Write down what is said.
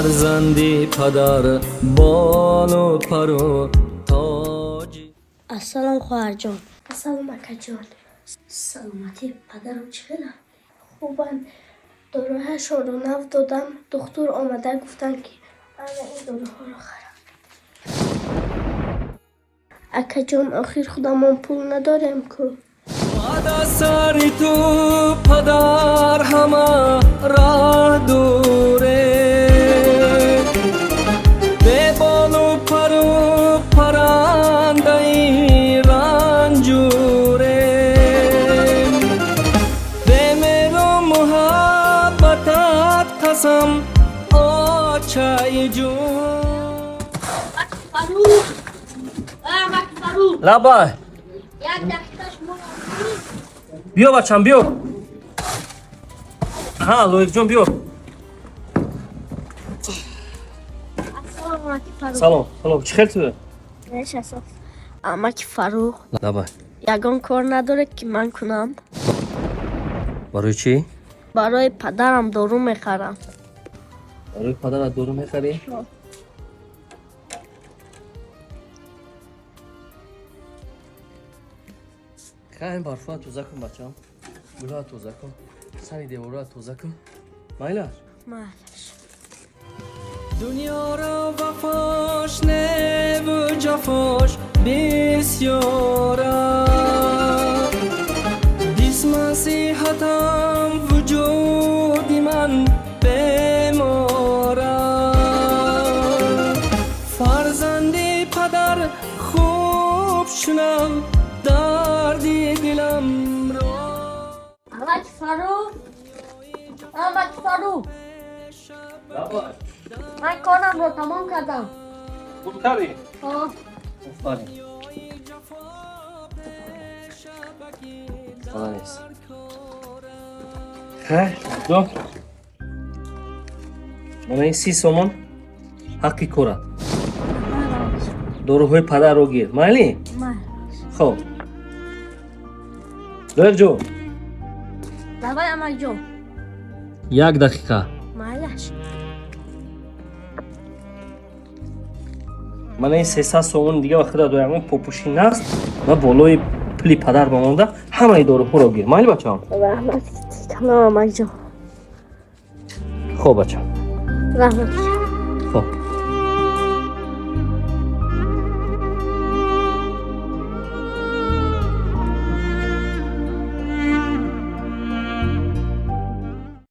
Фарзанди падар болу пару тоҷи. Ассалом, хоҳарҷон. Ассалом, акаҷон. Саломатии падарам чӣ хела? Хубанд. Доруҳашонро нав додам. Духтур омада гуфтанд, ки ана ин доруҳоро харам. Акаҷон, охир худамон пул надорем ку. Баъд аз сари ту падар ҳама раҳ дуре, беболу пару парандаи ранҷуре, бемеру муҳаббатат қасам, очаи ҷун. Фарух! Амак Фарух! Лабай. Як дақиқа шумо. Биё, бачам, биё. Ҳа, Лоиқҷон, биё. Ассалому амаки Фарух. Салом, салом, чӣ хел ту? Нешасо. Амаки Фарух, Лабай. ягон кор надоред, ки ман кунам? Барои чӣ? Барои падарам дору мехарам. Барои падарат дору мехарӣ? Ҳо. Хай, барфоа тоза кун, бачам, гулоа тоза кун, сари девороа тоза кун, майлаш? Майлаш. Дунёро вафош неву ҷафош бисёра, ҷисман сиҳатам, вуҷуди ман бемора. Фарзанди падар, хуб шунав дарди диламро. Амаки Фарух! Амаки Фарух! Ман корамро тамом кардам. Хуб кардӣ. Ҳо. Офарин. Молодец. Хайр, ҷон. Мана ин 30 сомон ҳаққи корат. Доруҳои падарро гир. Майли? Майлаш. Хоб. Лоиқҷон. Давай, амакҷон. Як дақиқа. Майлаш. Мана ин 300 сомони дига ба худа доямон попуши наст ва болои пули падар бамонда ҳамаи доруҳоро гир. Майли, бачаам? Раҳмат калом, амакҷон. Хоб, бачам. Раҳмат. Хоб.